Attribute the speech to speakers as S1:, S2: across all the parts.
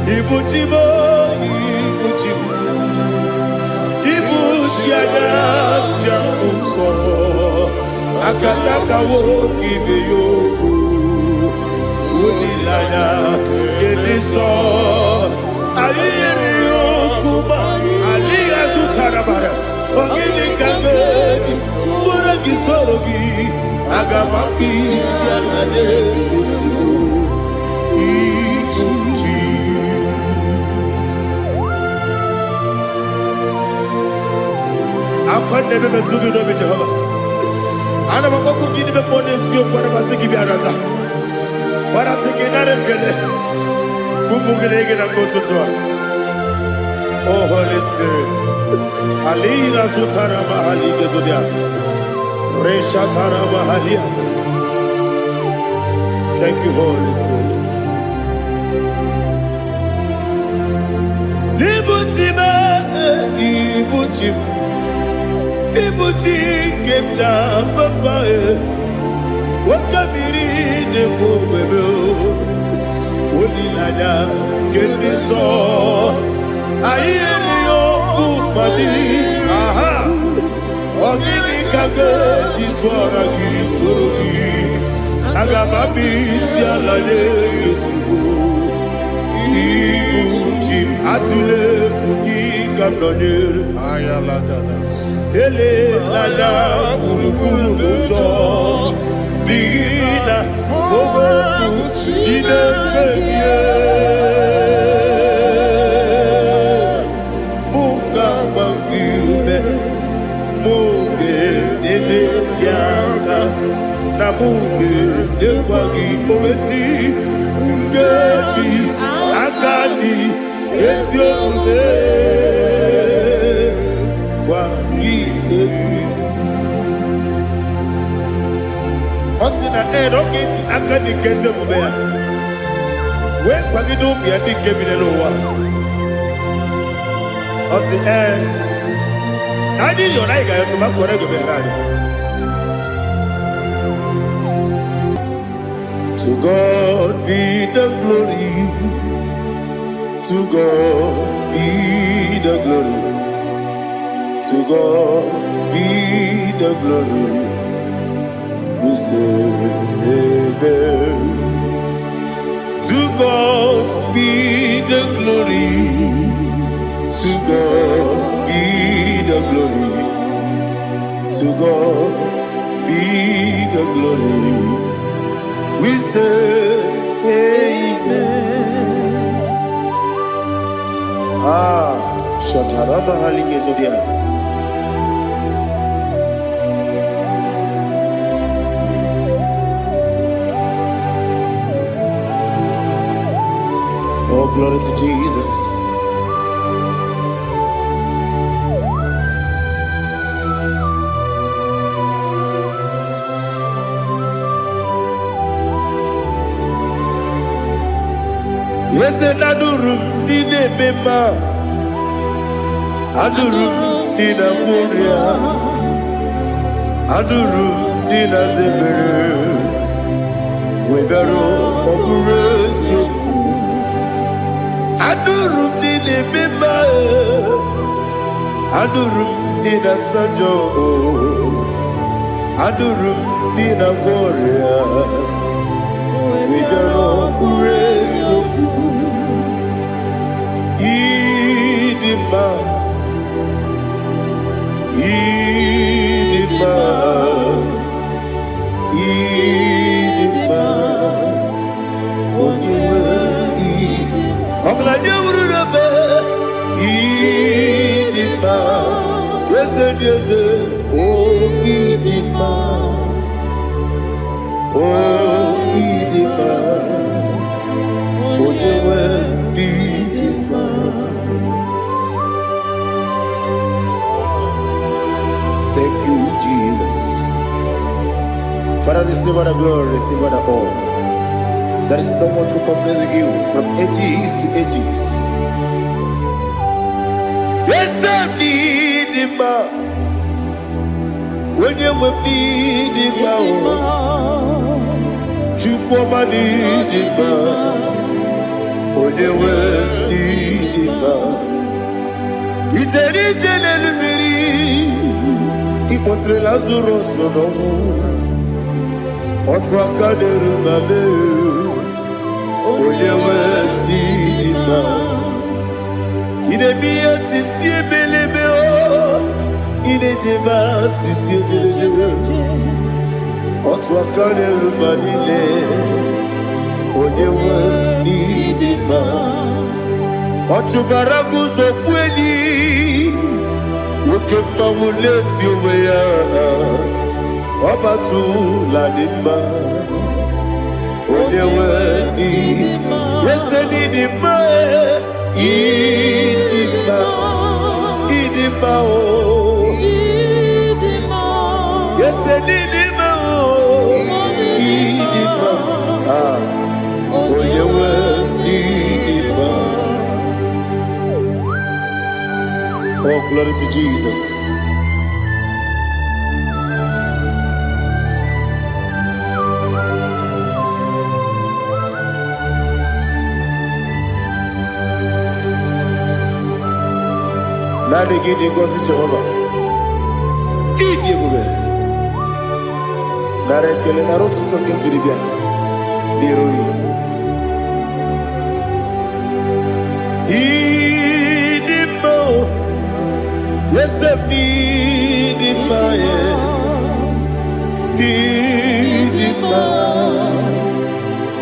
S1: Ibu chi m, ibu chi m, ibu chi anya ji ahụ ụzọ. Akataka nwoke ibe ya okwu. Olileanya nke ndị nsọ. Anyị yiri okwu ma alịghị azụtara mara. Ọ gịnị ka m ga-eji tụọrọ gị soro gị? Aga m akpụ isi ala n'ezigbo ibu chi. Akwa na-ebe metụ gị n'obi Jehova. Ana m akpọkwu gị n'ime mmụọ n'eziokwu, ana m asị gị bịa nata. Gbarata gị nara ekele. Ụmụ gị na gị na mgbe ụtụtụ a. Oh Holy Spirit. Alina zutara mahali gezodia. Reshatara mahalia. Thank you, Holy Spirit. Ibuchi m, ibuchi m, ibuchi nke m ji papa e. Nwoke mmiri na-ekwu ogbebe o. Olileanya nke ndị nsọ. Anyị erighị ọkụ mmadụ. Aha! Ọ gịnị ka m ga-eji tụọrọ gị soro gị? Aga m abịa isi ala nye gị ozugbo. Ibu chi m, atụla egwu, gị ka m nọnyere. Elela gburugburu n'ụjọ, n'ihi na okwu Chineke gị mụ ga-agba gị ume, mụ ga-enyere gị aka, na mụ ga-enyekwa gị owesi nkeji aka dị ezi omume gwa gị egwu. Ọ sị na ee, na ọ ga-eji aka dị nke ezi omume ya wee kwagide ụmụ ya ndị nke bi n'ụwa. Ọ sị ee, na anyị rịọrọ, anyị ga-ayọtụ ma kọrọ ego bịara anyị. To God be the glory, to God be the glory, to God be the glory. We say amen. To God be the glory, to God be the glory, to God be the glory. We say amen. Ah, Shatarama Halingezodia. Oh, glory to Jesus. Eze na-anụrụ m ndị na-eme mma, anụrụ m ndị na-agwọ ọrịa, anụrụ m ndị na-aza ebere, wee bịaruo ọ bụrụ eziokwu. Anụrụ m ndị na-eme mma, anụrụ m ndị na-asa njọ, anụrụ m ndị na-agwọ ọrịa, wee bịaruo ọ bụrụ eziokwu. Ịdị mma, ịdị mma, ịdị mma, onye nwe ọgaranya wuru n'ebe. Ịdị mma, eze dị eze, o ịdị mma, o ịdị mma, onye nwe ịdị mma. Thank you, Jesus. Father, receive all the glory, receive all the honor. There is no one to compare with you from ages to ages. Yes, I need him. Onye nwe m n'ịdị mma o, Chukwuma n'ịdị mma, onye nwe Ijere ije n'elu mmiri, ịkpọtere Lazarọs n'ọnwụ. Otu aka na-eru ma mee, onye nwe ndị dị mma. Ị na-eme ihe sisi ebelebe o, ị na-ejebe asịsị ojelejebe. Otu aka na-eru ma niile, onye nwe ndị dị mma. Ọ chụbara guzo kweli, nwoke mmanwụ na-eti onwe ya. Ọ batụla dị mma, onye nwe ndị ese dị mma, ịdị mma, ịdị mma o. Ese dị mma o, ịdị mma. Ah, onye nwe ndị dị mma. Oh, glory to Jesus. Naanị gị dị ngọzi, Jehova. Ịdị ebube. Nara ekele, nara otuto nke m jiri bịa n'iru gị. Ịdị mma o, eze m, ịdị mma e, ịdị mma,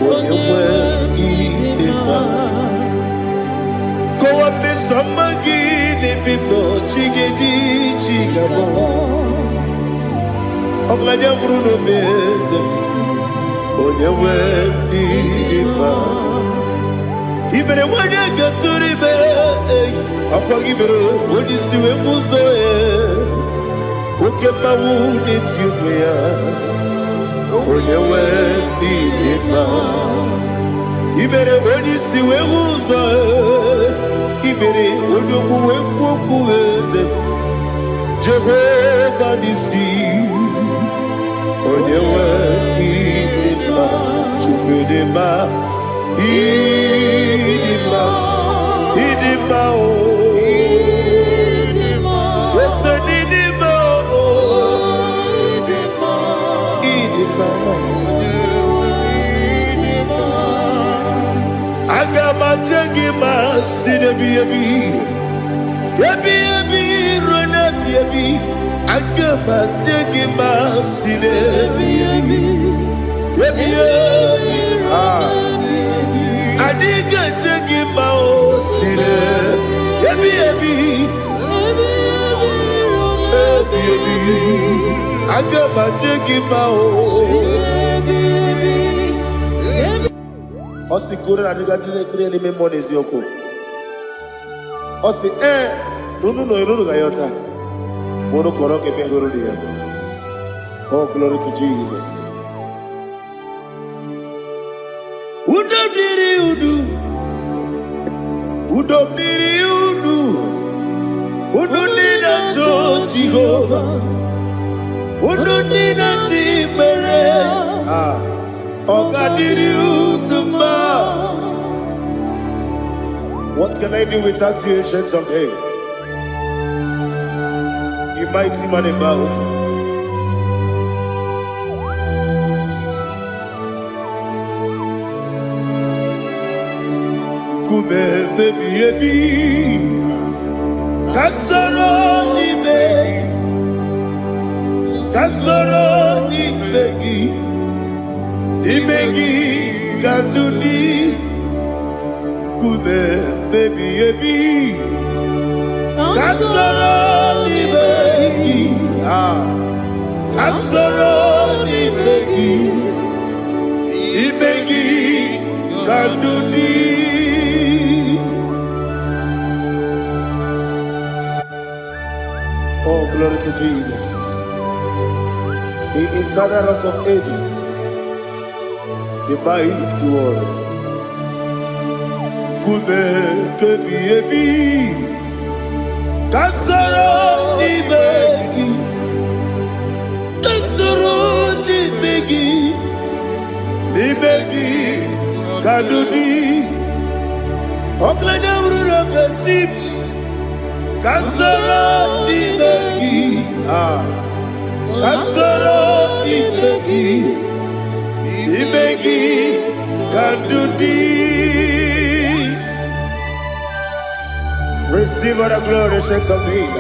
S1: onye nwe ịdị mma. Kọwa mmeso ọma gị n'ebe m nọ, chi ga-eji chi ga-abọ. Ọbụladị nwụrụ n'obe, eze m, onye nwe ịdị mma. I mere nwanyị gatụrụ ime, ọkwa gị mere onye isi wee bụ ụzọ ya. Oke mmanwụ na-eti onwe ya, onye nwe ịdị mma. I mere onye isi wee hụ ụzọ, i mere onye ogbu wee kwuo okwu, eze Jehova n'isi, onye nwe ịdị mma. Chukwu dị mma, ịdị mma, ịdị mma o. Ese n'ịdị mma o, ịdị mma. Aga m aje gị ma si n'ebi ebi ebi ebi ruo n'ebi ebi. Aga m aje gị ma si n'ebi ebi ebi ebi. Ah. Anyị ga-eje gị ma o si n'ebi ebi ebi ebi. Aga m aje gị ma o. Ọ sị koro na adịga ndị na-ekpere n'ime mmụọ na eziokwu. Ọ sị ee na unu nọ unu ga-ayọta ma unu kọrọ ga-eme hụrụ ya. Oh, glory to Jesus. Udo dịrị unu, udo dịrị unu, unu ndị na-achọ Jehova, unu ndị na-achọ ikpere. Ah, ọ ga-adịrị unu mma. What can I do without you, Ancient of Days? You mighty man in battle. Nkume ebi ebi, ka soro n'ime gị, ka soro n'ime gị, n'ime gị ka ndụ dị. Nkume ebi ebi, ka soro n'ime gị, ah, ka soro n'ime gị, n'ime gị ka ndụ dị. Oh, glory to Jesus. The eternal Rock of Ages, the mighty warrior. Nkume kebi ebi, ka soro n'ime gị, ka soro n'ime gị, n'ime gị ka ndụ dị. Ọkụlanya bụrụ na chi m, Ka soro n'ime gị. Ah, ka soro n'ime gị, n'ime gị ka ndụ dị. Receive all the glory, Saint of Days.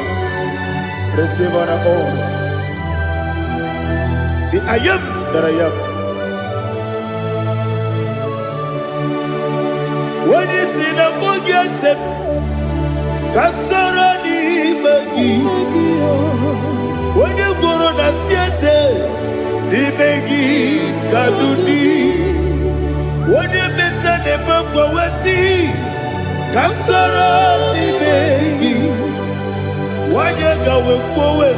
S1: Receive all the honor. The I am that I am. Onye si na mbụ gị ese m, ka soro n'ime gị. Onye gwụrụ na si eze, n'ime gị ka ndụ dị. Onye meta na-eme mgbanwe, ka soro n'ime gị. Onye gawe kwuo,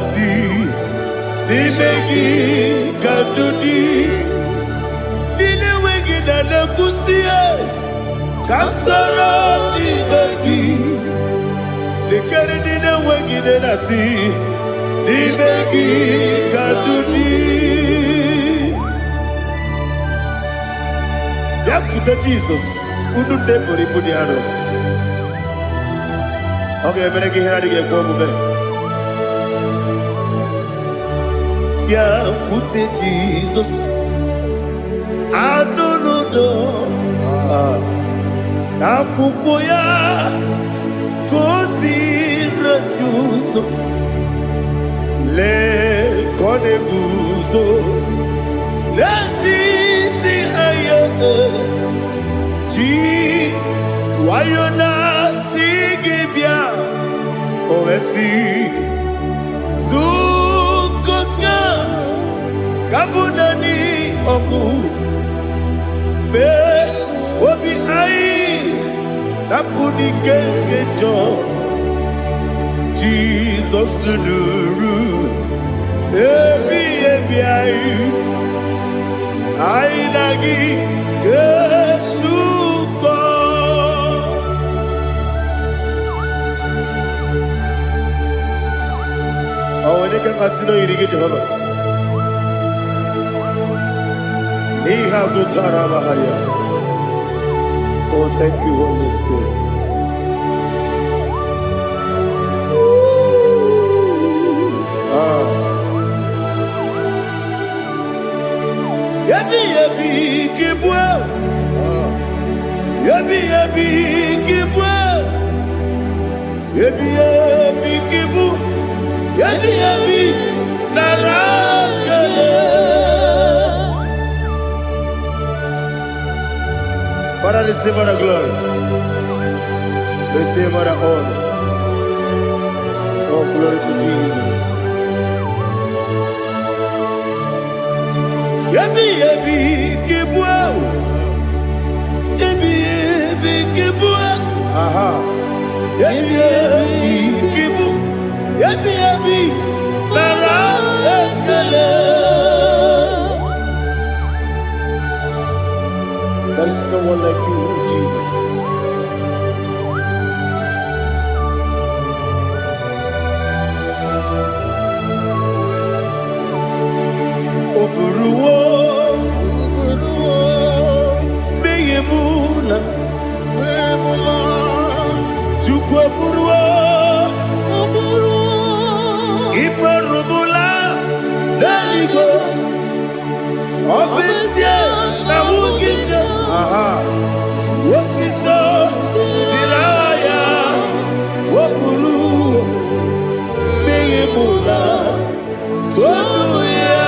S1: n'ime gị ka ndụ dị. Ndị na-enweghị na na-ekwusi, ka soro n'ime gị. Lekere ndị na-enweghị nne na-asị, n'ime gị ka ndụ dị. Bịakwute Jizọs, unu nne buru ibu dị arọ. Ọ ga-emere gị ihe na-adịghị ekwe omume. Bịakwute Jizọs, anụ n'udo n'akwụkwọ ya ka o ziri anyị ụzọ. Lee ka ọ na-eguzo n'etiti anyị, ji nwayọ na-asị gị bịa. O wee sị, zukọta ka bụ naanị ọgwụ mee obi anyị napụ n'ike nke njọ. Jizọs nụrụ ebi ebi anyị, anyị na gị ga-esukọ. Ọ nwere ike mmasị na oyiri gị, Jehova, n'ihe azụtara amagharịa. Oh, thank you, Holy Spirit. Ah. Ebi ebi ka ịbụ, ebi ebi ka ịbụ, ebi ebi ka ịbụ, ebi ebi nara ekele. Father, receive all the glory. Receive all the honor. Oh, glory to Jesus. Ebi ebi ka ịbụ, ebi ebi ka ịbụ, aha. Ebi ebi ka ịbụ, ebi ebi nara ekele. There is no one like you, Jesus. O buruwo mmehie m na Chukwu eburuwo ikperubula n'eluigwe. Ọ bụ ezie na nwunye nne, aha, otito dịrị aha ya. O buru mmehie m na tonu ya.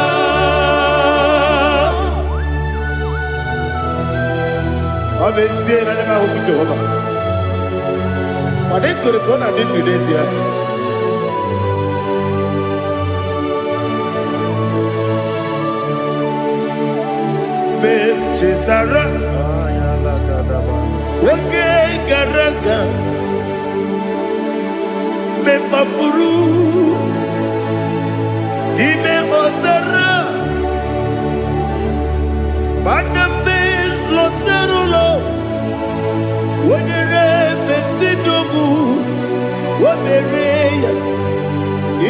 S1: Ọ bụ ezie na ndị m ahụghị Jehova, mana ekere m na ọ na-adị ndụ n'ezie. Mgbe m chetara oge gara aga, mgbe m kpafuru n'ime ọzara, mana mgbe m lọtara ụlọ, o nyere mesidogbu, o mere ya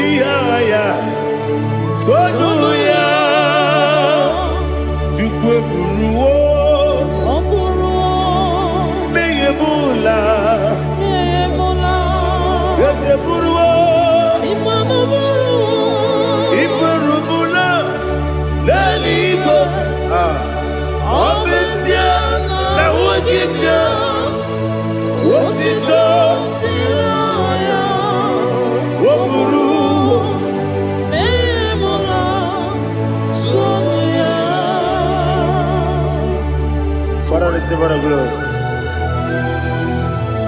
S1: ihe agha ya, tonu ya. Chukwu eburuwo
S2: Ọ bụrụ
S1: mmehie m ụla.
S2: mmehie m
S1: Eze buru. Otito o buru.
S2: Memula tonu ya.
S1: Father, receive all the glory.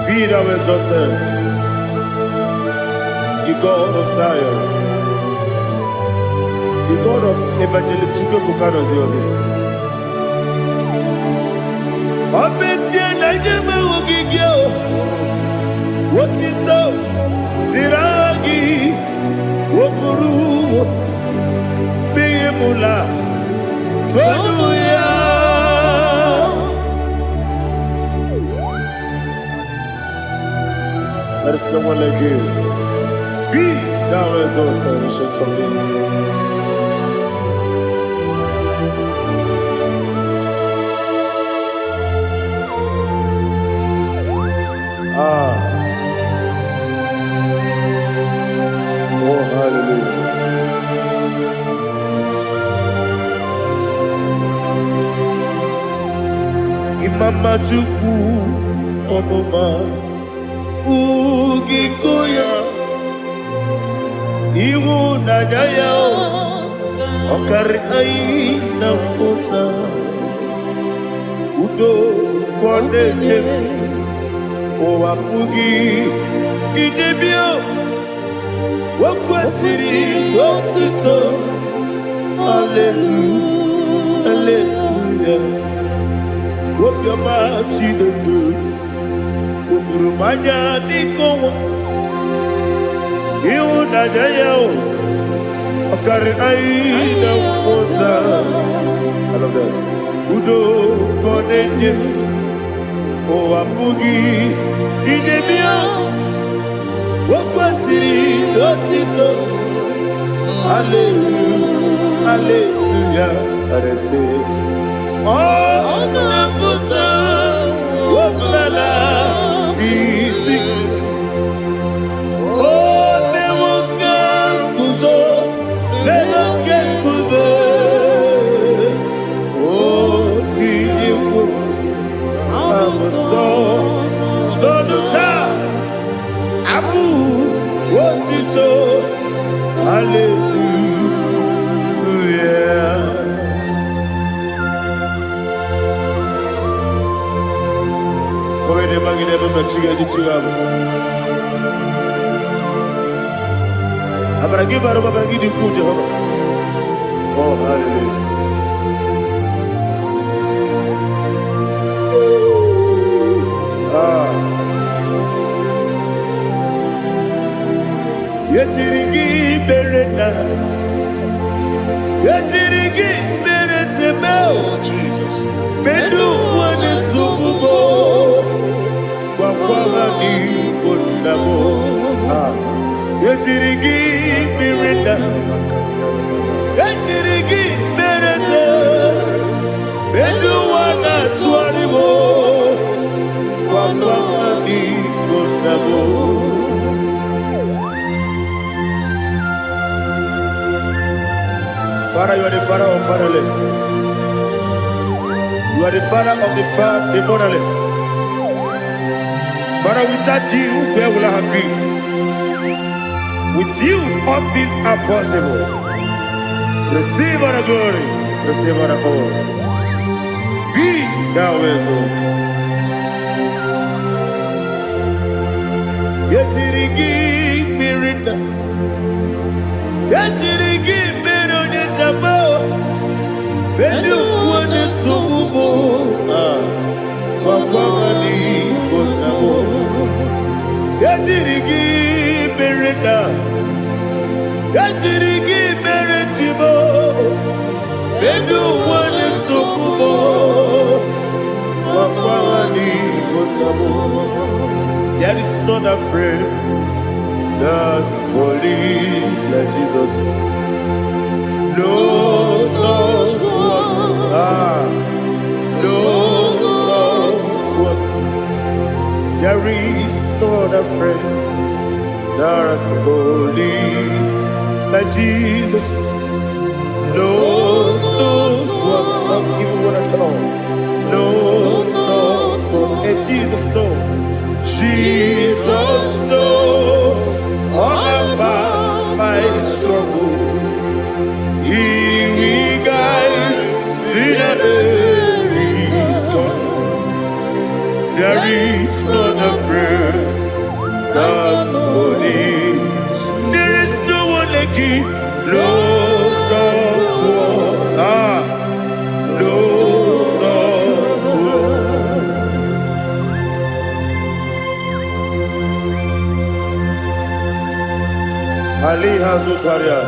S1: Be thou exalted, the God of Zion, the God of Evangelist Chukwuebuka Noziobi. Ọ bụ ezie na ndị enweghị gị o, otito dịrị aha gị, o buru n'ihi mụla tonu ya. There is no one like you. Be thou exalted, Ancient of Days. Ah, oh hallelujah. Imama Chukwu ọmụma ugiko ya, ịhụnanya ya ọ karị anyị na mmụta, udo ka ọ na-enye, ụwa pụghị idebe. O kwesịrị otuto. Hallelujah, hallelujah. Obiọma Chineke o juru m anya dịka ọnwa, ịhụnanya ya o ọ karịrị anyị na mmụta. I love that. Udo ka ọ na-enye, ụwa pụghị idebe ya. O kwesịrị otito. Hallelujah, hallelujah. Arese ọ na-apụta ọbụla iti o mewo ka nguzo n'elu oke nkume, o tinyewo abụsọ n'ọnụ taa abụ otito. Hallelujah. Kọwede magide ebe ma chi ga-eji chi ga-abụ. Amara gị bara ụba, amara gị dị ukwuu, Jehova. Oh, hallelujah. Ah. Yetiri gị mere na yetiri gị mere seme.
S3: Oh, Jesus.
S1: Medu wane sugubo gwagwama n'igbo nna m. Ah. Yetiri gị mere na yetiri gị mere se medu wana tụgharị m gwagwama n'igbo nna m. Father, you are the father of fatherless. You are the father of the motherless. Father, without you, where will I have been? With you, all things are possible. Receive all the glory, receive all the honor. Be thou exalted. Yetiri gị mmiri na yetiri gị mmiri onye jaba bedu onye nsogbu mụ gwagwama n'igbo nna m. Yetiri gị mmiri na yetiri gị mere chimo bedu onye nsogbu mụ gwagwama n'igbo nna m. There is not a friend that's holy like Jesus. No, not one. Ah, no, not one. There is no other friend that's holy like Jesus. No, not one. Not even one at all. No, not one. Hey, Jesus, no. Ali Hazutaria.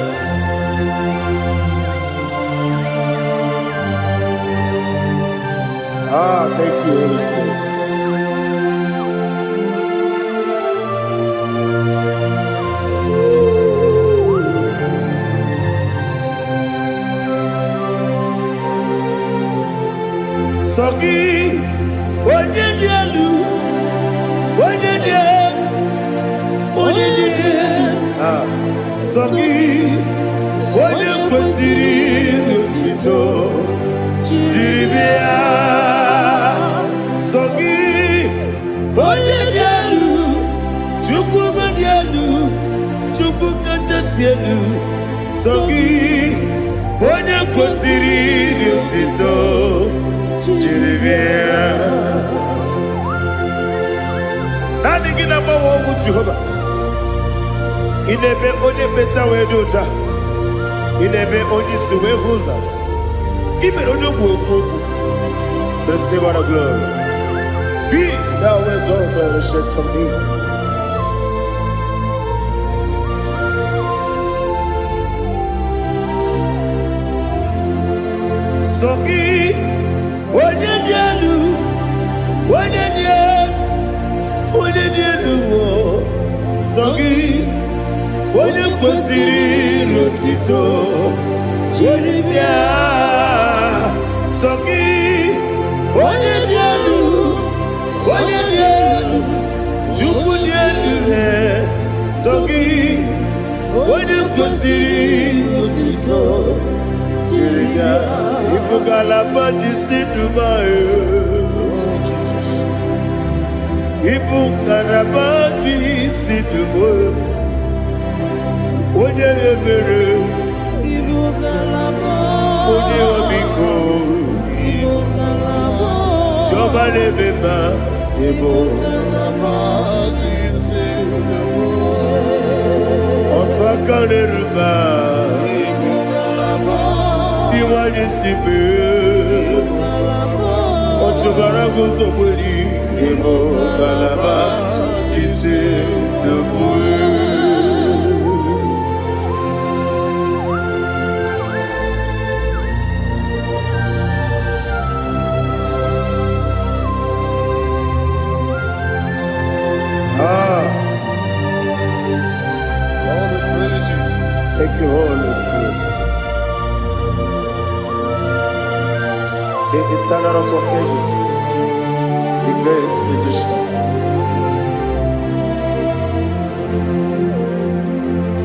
S1: Ah, thank you, Holy Spirit. Sọ gị, onye dị elu, onye dị elu, onye dị elu. Ah, sọ gị, onye kwesịrị otuto jiri bịa. Sọ gị, onye dị elu, Chukwu dị elu, Chukwu kachasị elu. Sọ gị, onye kwesịrị otuto jiri bịa. Naanị gị na-agbanwe ọnwụ Jehova. Ị na-eme onye mmecha wee dị ụcha. Ị na-eme onye isi wee hụ ụzọ. Ị mere onye ogbu okwu okwu. Receive all the glory. Be thou exalted, ancient of days. Sọ gị, onye dị elu, onye dị elu, onye dị elu, o. Sọ gị, onye kwesịrị otito
S2: Jiri
S1: bịa. Sọ gị, onye dị elu, onye dị elu, Chukwu dị elu, ee. Sọ gị, onye kwesịrị otito jiri bịa. Ịbụ ngalaba ji si Dubai. Ịbụ ngalaba ji si Dubai. Onye ebere,
S2: Ibu ngalaba.
S1: Onye ọmịiko,
S2: Ibu ngalaba.
S1: Chiọma na-eme mma, ịbụ
S2: Ibu ngalaba.
S1: otu aka na-eru mba,
S2: Ibu ngalaba.
S1: ndị nwanyị si mee.
S2: Ngalaba.
S1: Ọ chụbara gị ụzọ gberi, ịbụ ngalaba ji si Dubai. Ah,
S3: Lord, we praise you.
S1: Thank you, Holy Spirit. The eternal rock of ages, the great physician.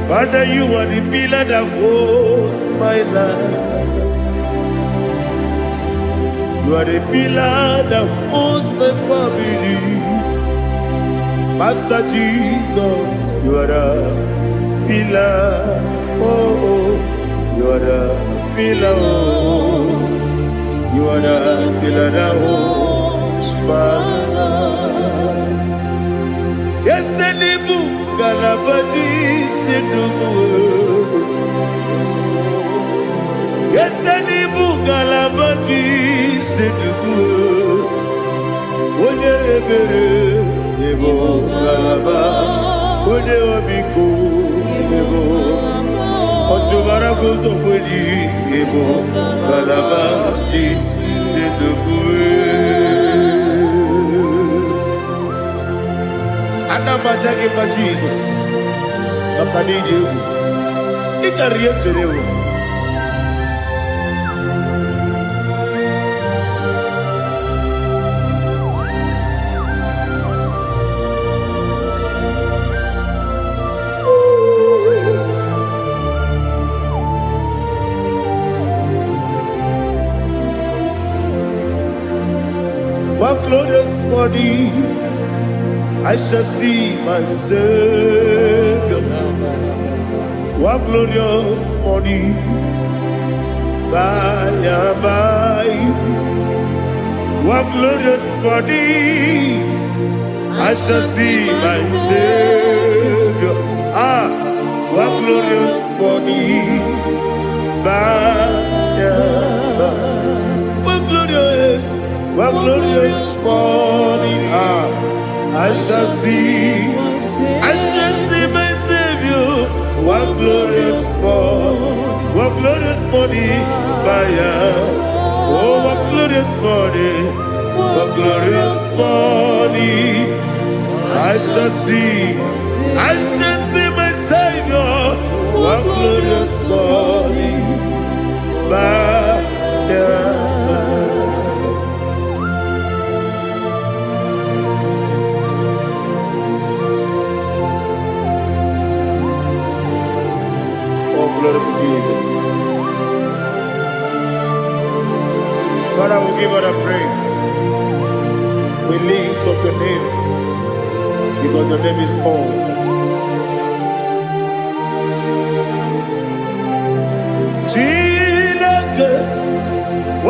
S1: Father, you are the pillar that holds my life. You are the pillar that holds my family. Master Jesus, you are the pillar. Oh, oh, you are the pillar. Oh, you are the pillar that holds my life. Yes, and Galabati Sinubu. Yesenibu galabati sedugu. Onye ebere, ịbụ ngalaba. Onye ọmịiko, ịbụ ọchụbara gụzọ kweli, ịbụ ngalaba ji sedugu. Ana m aja gị mma Jizọs maka na ịdị egwu. Ị karịrị ihe m chere ewu. One glorious body, I shall see my Savior. One glorious body, by and by. One glorious body, I shall see my Savior. Ah, one glorious body, by and by. One glorious body. Ah, I shall see, I shall see my Savior. What glorious morning, what glorious morning by Oh, what glorious morning, what glorious morning. I shall see, I shall see my Savior. What glorious morning by and by. Oh, glory to Jesus. Father, we give all the praise. We lift up your name because your name is awesome. Chineke,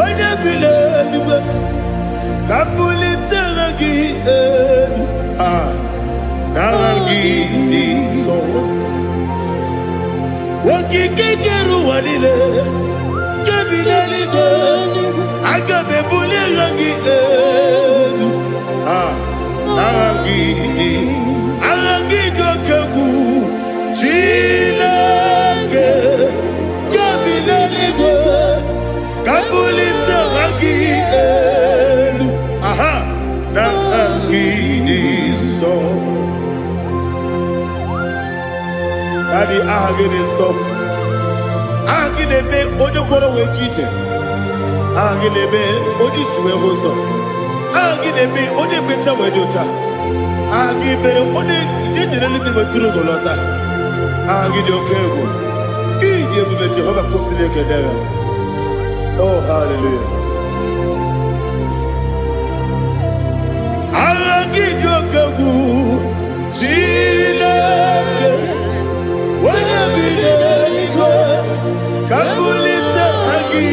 S1: onye bi n'eluigwe, ka m bulite aha gị elu. Ah, n'aha gị dị nsọ. Okike kere ụwa niile, nke bi n'eluigwe, aga m ebuli aha gị elu. Ah, n'aha gị dị, aha gị dị oke egwu. Chineke, nke bi n'eluigwe, ka m bulite aha gị elu. Aha, n'aha gị dị nsọ. Daddy, aha gị dị nsọ. Aha gị na-eme onye gwọrọ wee ji ije. Aha gị na-eme onye isi wee hụ ụzọ. Aha gị na-eme onye ekpenta wee dị ụcha. Aha gị mere onye ije jere eluigwe wetụrụ ugo lọta. Aha gị dị oke egwu. Ịdị ebube Jehova kwụsịrị ekele ya. Oh, hallelujah. Aha gị dị oke egwu. Chineke, onye bi n'eluigwe, ka m bulite aha gị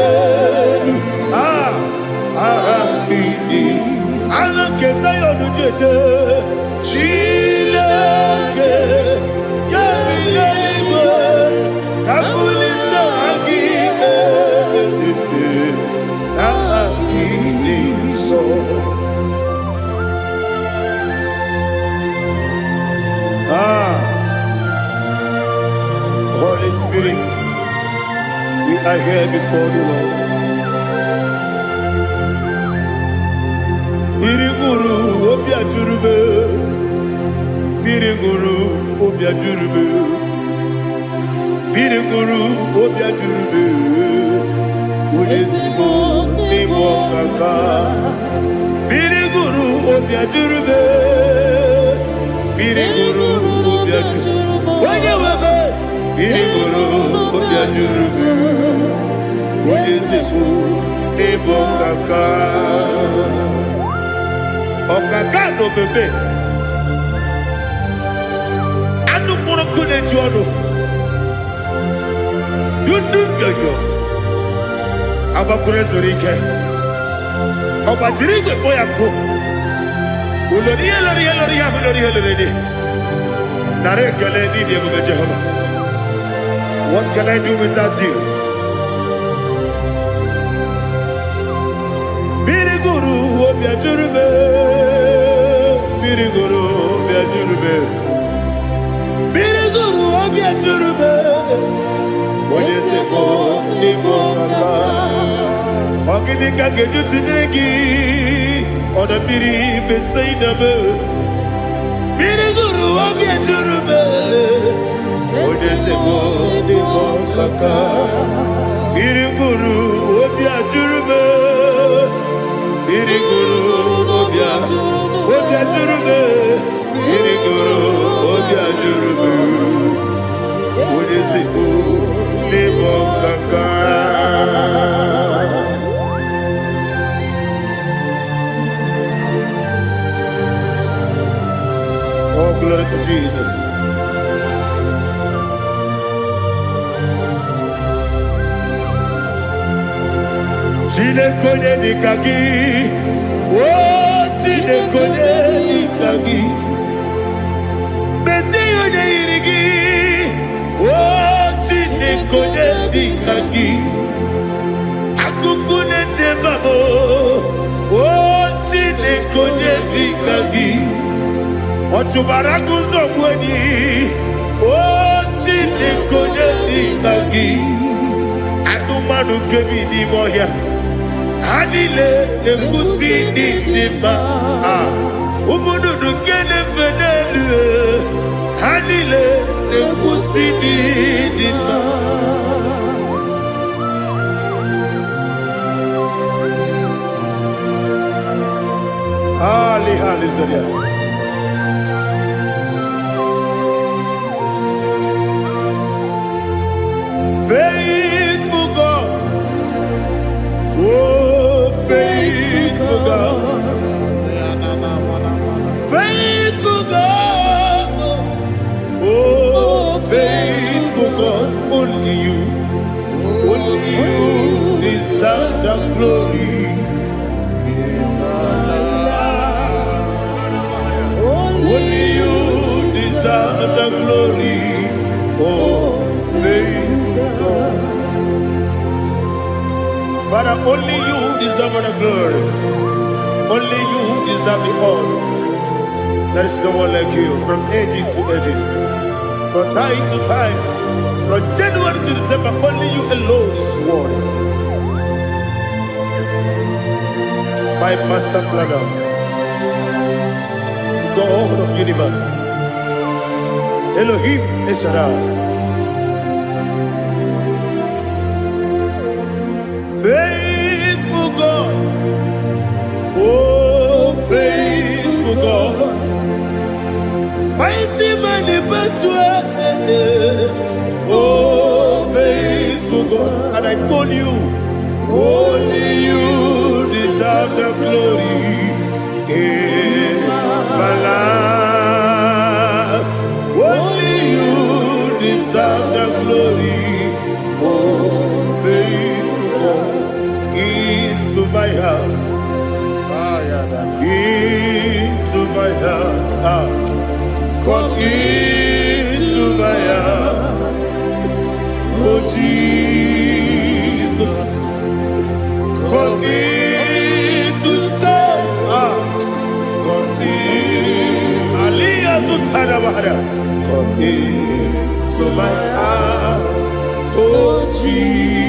S1: elu. Ah, aha gị dị. Aha nke Zion ji eje. Chineke, nke bi n'eluigwe, ka m bulite aha gị elu. Aha gị dị nsọ. Ah, Holy Spirit, we are here before the Lord. Mmiri ṅụrụ obi ajụrụ m, mmiri ṅụrụ obi ajụrụ m, mmiri ṅụrụ obi ajụrụ m, onye ezigbo n'ịbụ ọkaka. Mmiri ṅụrụ obi ajụrụ m, mmiri ṅụrụ obi ajụrụ onye nwe m, mmiri ṅụrụ obi ajụrụ m, onye ezigbo n'ịbụ ọkaka. Ọkaka na omeme anụ mkpụrụ nkụ na-eju ọnụ dundu nyoyo agbakwuru ezuru ike ọ gbajiri igwe kpọ ya nkụ ulori ihe lori ihe lori ihe ahụ lori ihe lori dị. Nara ekele n'ịdị ebube Jehova. What can I do without you? Mmiri gụrụ obi ajụrụ m, mmiri gụrụ obi ajụrụ m, mmiri gụrụ obi ajụrụ m, onye ezigbo n'ịbụ ọkaka. Ọ gịnị ka ga-eji tụnyere gị, ọdọ mmiri Besaida m? Mmiri gụrụ obi ajụrụ m, onye ezigbo n'ịbụ ọkaka. Mmiri gụrụ obi ajụrụ m, mmiri gụrụ obi ajụrụ m, mmiri gụrụ obi ajụrụ m, onye ezigbo n'ịbụ ọkaka. Oh, glory to Jesus. Chineke, onye dịka gị? O Chineke, onye dịka gị? Mezie ya, onye yiri gị? O Chineke, onye dịka gị? Akụkụ na-eche mba m. O Chineke, onye dịka gị? Ọ chụbara agụ ụzọ gbuo enyi. O Chineke, onye dị ka gị? Anụmanụ nke bi n'ime ọhịa, ha niile na-ekwusi n'ịdị mma. Ah, ụmụ nnụnụ nke na-efe n'elu, ha niile na-ekwusi n'ịdị mma. Ali, hallelujah. Faithful God, oh faithful God, faithful God, oh faithful God, only you deserve the glory. Only you deserve the glory. Oh, faithful God. Father, only you deserve the glory. Only you deserve the honor. There is no one like you from ages to ages, from time to time, from January to December. Only you alone is worthy. My master planner, the God of universe, Elohim El Shaddai. Faithful God, oh faithful God, mighty man in battle, oh faithful God, and I call you, only you deserve the glory in my life. Only you deserve the glory, oh faithful God, into my heart, into my heart, ah. Come into my heart, oh Jesus. Come in to stay, ah. Come in, Aliyah Zutarabara. Come into my heart, oh Jesus.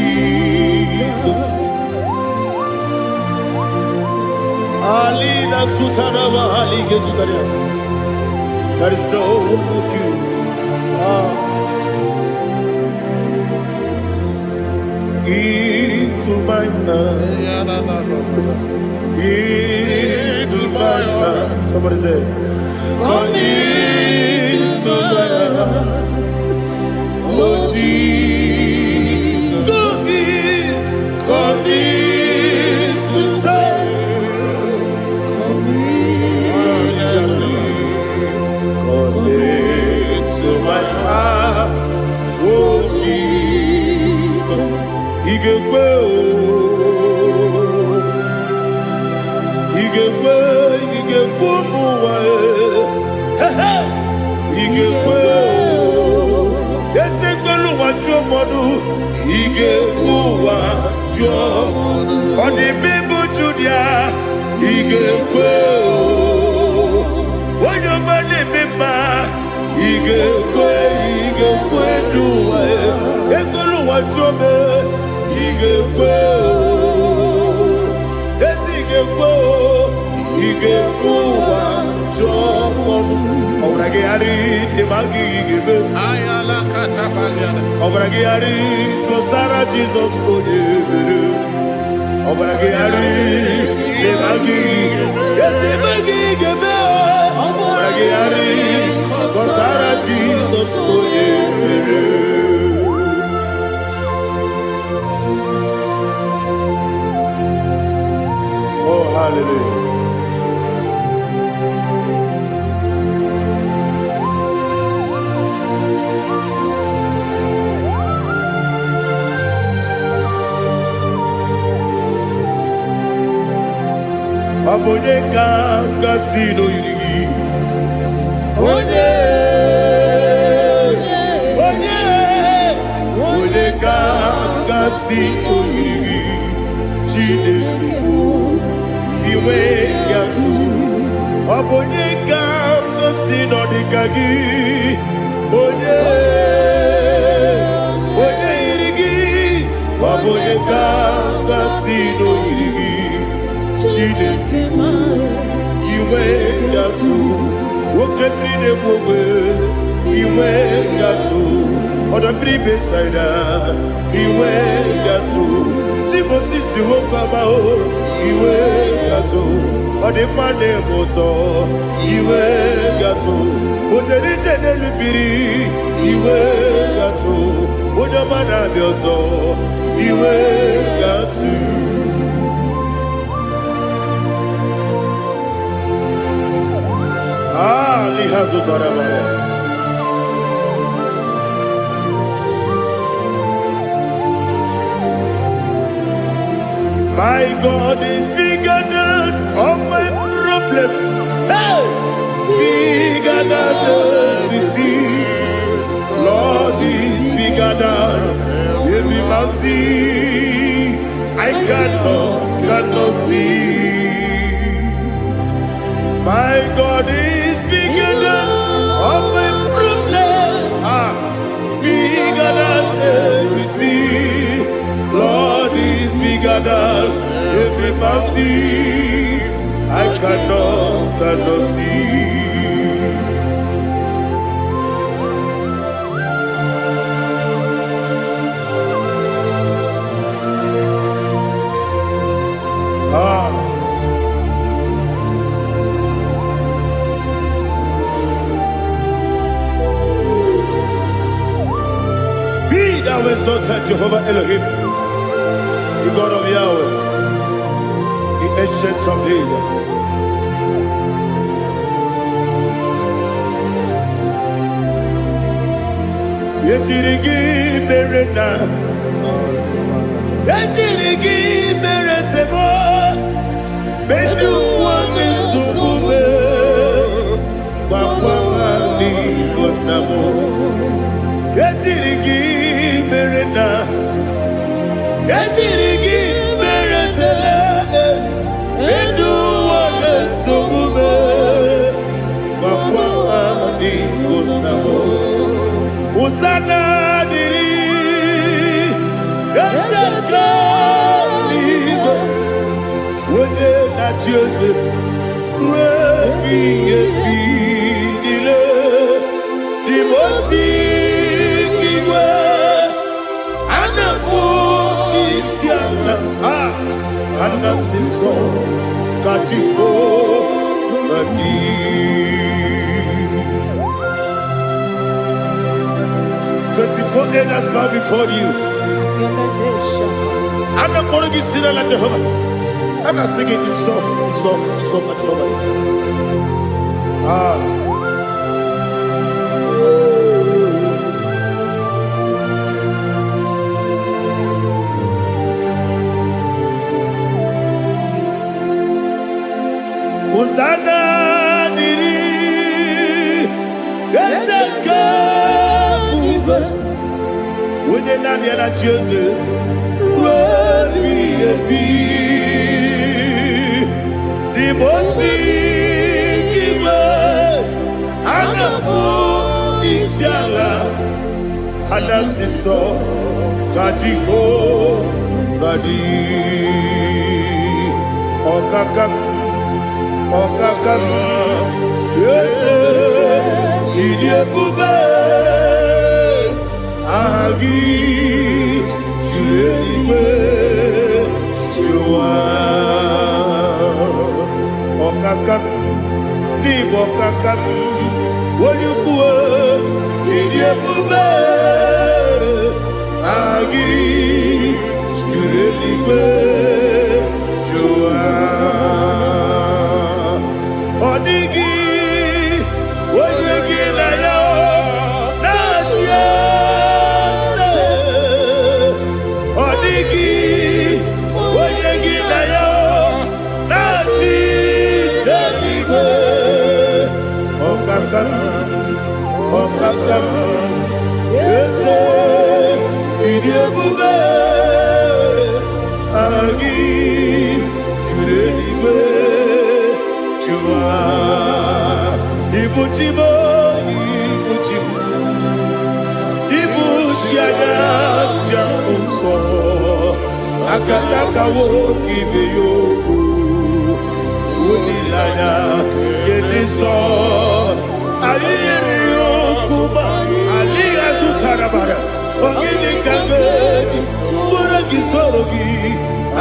S1: Alina Sutaraba Ali Gezutaria. There is no one like you. Ah. Into my heart, into my heart. Somebody say, come into my heart, oh Jesus. Come in, come in to stay.
S2: Come in.
S1: Come into my heart, oh Jesus. Ị ga-ekwe o, ị ga-ekwe, ị ga-ekwe ụmụ ụwa e. He he! Ị ga-ekwe o, eze gbelu ụwa jụọ mmadụ, ị ga-ekwe ụwa jụọ. Ọ dị mma ịbụ Judia, ị ga-ekwe o. Onye ọma na-eme mma, ị ga-ekwe, ị ga-ekwe n'ụwa e. Ekwela ụwa jụọ m, ị ga-ekwe o. Ezi ị ga-ekwe o, ị ga-ekwe ụwa jụọ ọnụ. Ọbara gị ghara ịdị ma gị ga-eme. Ọbara gị ghara kọsara Jizọs onye mere. Ọbara gị ghara ịdị ma gị ezi ma gị ga-eme. Ọbara gị ghara kọsara Jizọs onye mere. Oh, hallelujah. Ọ bụ onye ka gasị n'oyiri gị? Onye, onye, onye ka gasị n'oyiri gị? Chineke bụ iwe ya tụ. Ọ bụ onye ka gasị nọ dịka gị? Onye, onye yiri gị? Ọ bụ onye ka gasị n'oyiri gị? Chineke, inwe gatụ oke mmiri na-egbu ogbe, inwe gatụ ọdọ mmiri Besaida, inwe gatụ Timosisi nwoke ọma o, iwe gatụ ọdịmma na-eme ụtọ, iwe gatụ ojere ije n'elu mmiri, iwe gatụ onye ọma na-abịa ọzọ, iwe gatụ. Ah, n'ihe zụtara mara. My God is bigger than all my problem. Hey! Bigger than everything. Lord is bigger than every mountain I cannot see. My God is bigger than all my problem. Ah, bigger than everything. Lord is bigger than every mountain I cannot see. Ah, be thou exalted, Jehovah Elohim, the God of Yahweh, the Ancient of Days. Ejiri gị mere na ejiri gị mere sebo medu nwa nsogbu me gwakwa ha n'igbo nna m. Ejiri gị mere na ejiri gị mere sele medu nwa nsogbu me gwakwa ha n'igbo nna m. Hosanna dịrị eze nke eluigwe, onye na-achị eze ruo ebighị ebi niile. Dị m osi igwe a na-akpọ isi ala a na sọ ka Jehova dị. 24 elders bow before you. A na-akpọrọ gị si n'ala Jehova. A na-asị gị nsọ, nsọ, nsọ ka Jehova dị. Ah. Hosanna dịrị eze nke ebube, onye naanị ya na-achị eze ruo ebighị ebi. N'ime osi igwe a na-akpọ isi ala, a na-asị sọ ka Jehova dị. Ọkaka, ọkaka, eze, ịdị ebube, aha gị juru eluigwe juru ụwa. Ọkaka, n'ịbụ ọkaka, onye ukwu, ịdị ebube, aha gị juru eluigwe juru ụwa. Ọ dịghị onye gị na ya na-achị eze. Ọ dịghị onye gị na ya na-achị n'eluigwe. Ọkaka, ọkaka, eze, ịdị ebube, aha gị juru eluigwe juru ụwa. Ibu chi m, ibu chi m. Akataka nwoke ibe ya okwu. Olileanya nke ndị nsọ. Anyị nyere ya okwu ma alịghị azụtara mara. Ọ gịnị ka m ga-eji tụọrọ gị soro gị?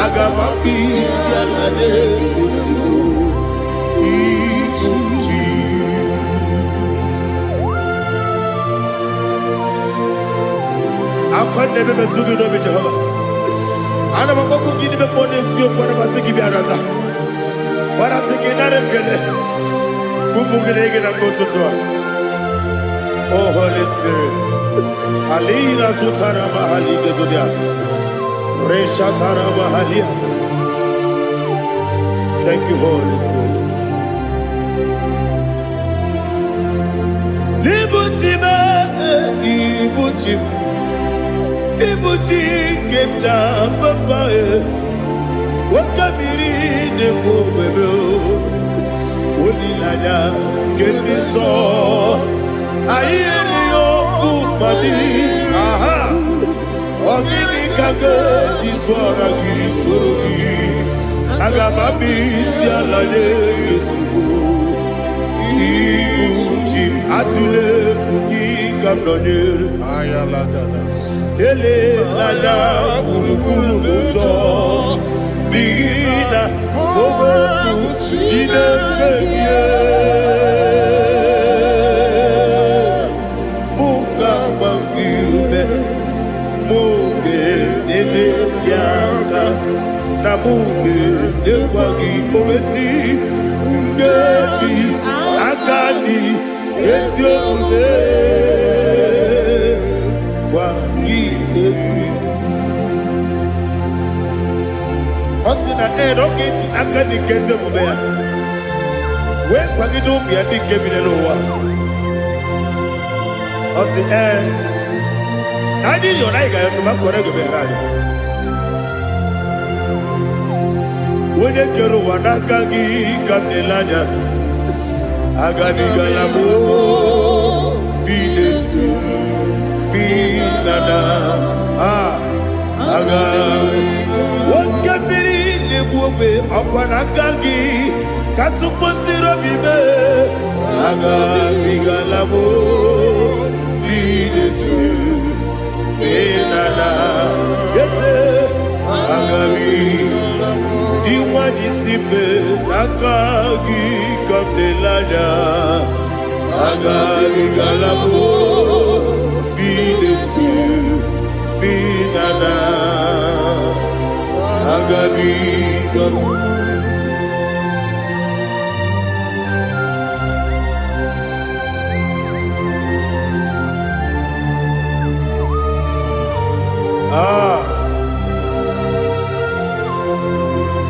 S1: Aga m akpụ isi ala n'ezigbo ibu ji. Akwa na-ebe metụ gị n'obi Jehova. Ana m akpọkwu gị n'ime mmụọ n'eziokwu, ana m asị gị bịa nata. Gbarata gị nara ekele. Ụmụ gị na-ege na mgbe ụtụtụ a. Oh Holy Spirit. Alina sutara mahali gezodia. Reshatara mahalia. Thank you, Holy Spirit. Ibuchi m, ibuchi m, ibuchi nke m ji papa e. Oke mmiri na-egbu ogbe o. Olileanya nke ndị nsọ. Anyị erighị ọkụ mmadụ. Aha! Ọ gịnị ka ga-eji tụọra gị soro gị? Aga m abịa isi ala nye gị ozugbo. Ibu ji m atụle egwu gị ka m nọnyere. Elela gburugburu n'ụjọ n'ihi na okwu Chineke gị mụ ga-agba gị ume, mụ ga-enyere gị aka na mụ ga-enyekwa gị owesi nkeji aka dị ezi omume gwa gị egwu. Ọ sị na ee na ọ ga-eji aka dị nke ezi omume ya wee kwagide ụmụ ya ndị nke bi n'ụwa. Ọ sị ee na anyị yọrọ anyị ga-ayọtụ ma kọrọ ego meghara anyị. Onye kere ụwa n'aka gị ka m na-ele anya. Agabigala m bi n'etu bi na na aga oke mmiri na-egbu ogbe ọkwa n'aka gị ka tụkwasịrị obi mee. Agabigala m bi n'etu bi na na eze agabi dị nwa n'isi mbe n'aka gị ka m na-ele anya. Agabigala m bi n'etu bi na na agabigala. Ah.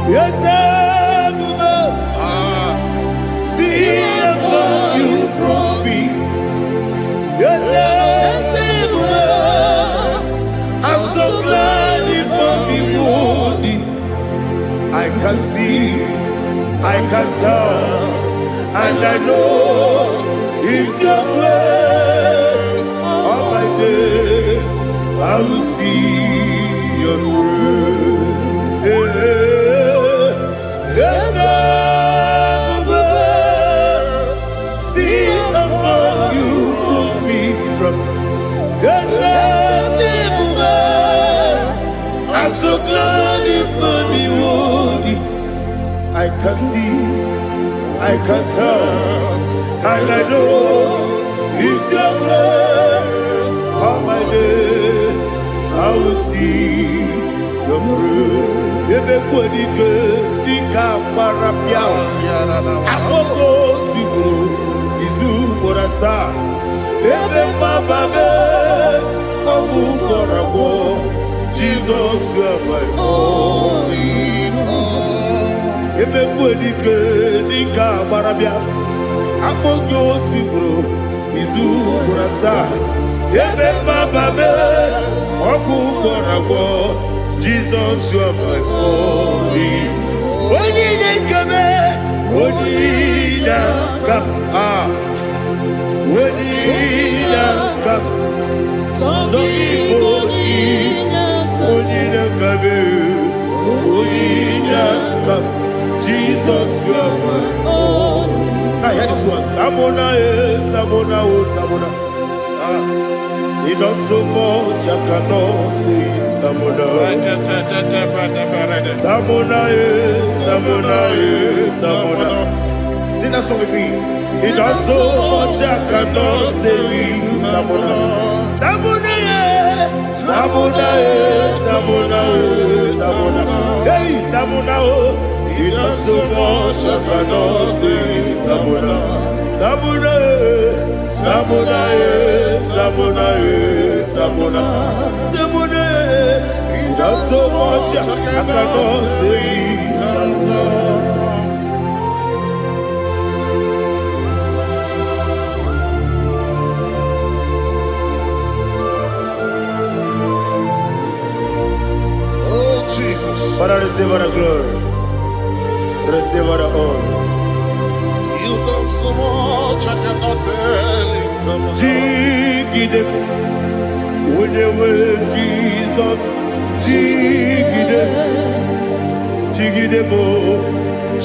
S1: Yes, Ebube, see how far you brought me. Yes, Ebube, I'm so glad you found me worthy. I can see, I can tell, and I know it's your grace. All my day, I will see your grace. Yes, Ebube, see how far you brought me from. Yes, Ebube, I'm so glad you found me worthy. I can see, I can tell, and I know it's your grace. All my day, I will see your grace. Ebe kwenike dịka agbara pịa akpọkọ tigburu izu ugboro asaa ebe mgbaba mee ọgwụ gwọrọ agwọ. Jizọs, you are my all. Ebe kwenike dịka agbara bịa akpọ gị otu ugboro izu ugboro asaa ebe mgbaba mee ọgwụ gwọrọ agwọ. Jizọs, you are my all. Onye na-ekebe onye na-aka a onye na-aka sọ gị bụ onye na-akabe. aka m. Jesus, you are my.
S2: Only
S1: Now hear this one. Tamona, eh, Tamona, oh, Tamona. He does so much I cannot say it. Tamona. Tamona, eh, Tamona, eh, Tamona. Sing that song with me. He does so much I cannot say it. Tamona. Tamona, eh, Tamona, eh, Tamona, eh, Tamona. Hey, Tamona, oh. He does so much I cannot say it. Tamona. Tamona, eh, Tamona, eh, Tamona, eh, Tamona. Tamona, eh. He does so much I cannot say it. Tamona.
S3: Oh, Jesus.
S1: Father, receive all the glory. Receive all the honor.
S3: You've done so much, I cannot tell it.
S1: Jigide, onye nwe Jizọs, jigide, jigide m,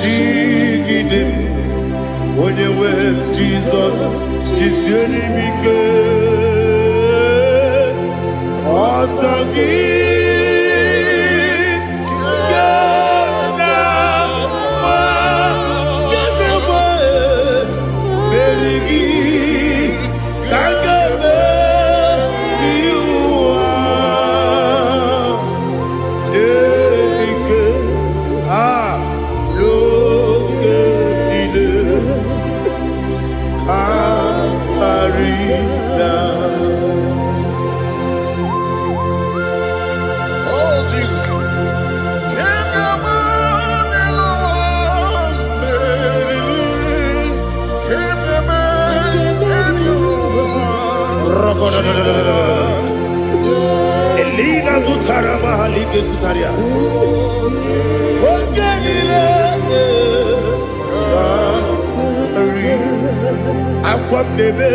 S1: jigide, onye nwe Jizọs, jisie m ike. Ọsọ gị ga na-agba, ga na-agba, meri gị ka m ga-emeri ụwa. Ike a n'oge niile ka karịa.
S3: Oh, Jesus. Can you imagine? Can you imagine?
S1: Elina zutara mahalike zutaria. Oge niile karị. Akwa m na-ebe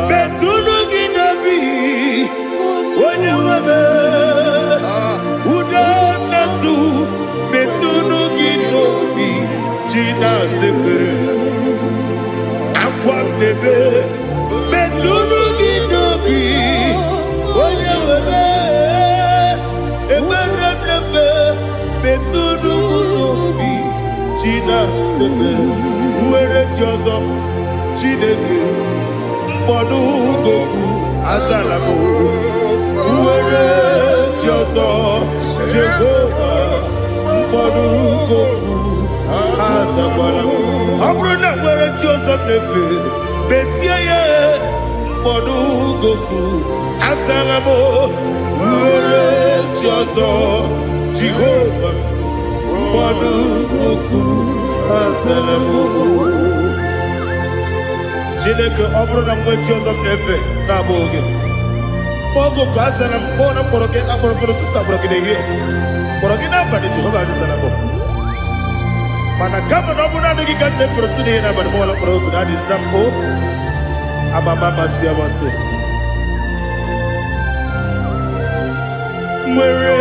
S1: metụnụ gị n'obi onye nwe m, ude m na-asụ metụnụ gị n'obi ji na-azepere akwa m na-ebe metụnụ gị n'obi onye nwe m, ekpere m na-ebe metụnụ m n'obi ji na-azepere nwere chi ọzọ Chineke mkpọdụ goku azala m nwere chi ọzọ Jehova mkpọdụ goku azakwala m. Ọ bụrụ na nwere chi ọzọ m na-efe mesie ya mkpọdụ goku azala m nwere chi ọzọ Jehova mkpọdụ goku azala m. Chineke, ọ bụrụ na mgbe chi ọzọ m na-efe na-abụghị gị, oge ka azara m kpọọ na mkpọrọ gị akpọrọ mkpọrọ ụtụtụ, akpọrọ gị n'ehihie, kpọrọ gị n'abalị, Jehova azara m. Mana kama na ọ bụrụ naanị gị ka m na-efere otu n'ihe n'abalị m ọla kpọrọ oku na adị nza m o amama amasị amasị nwere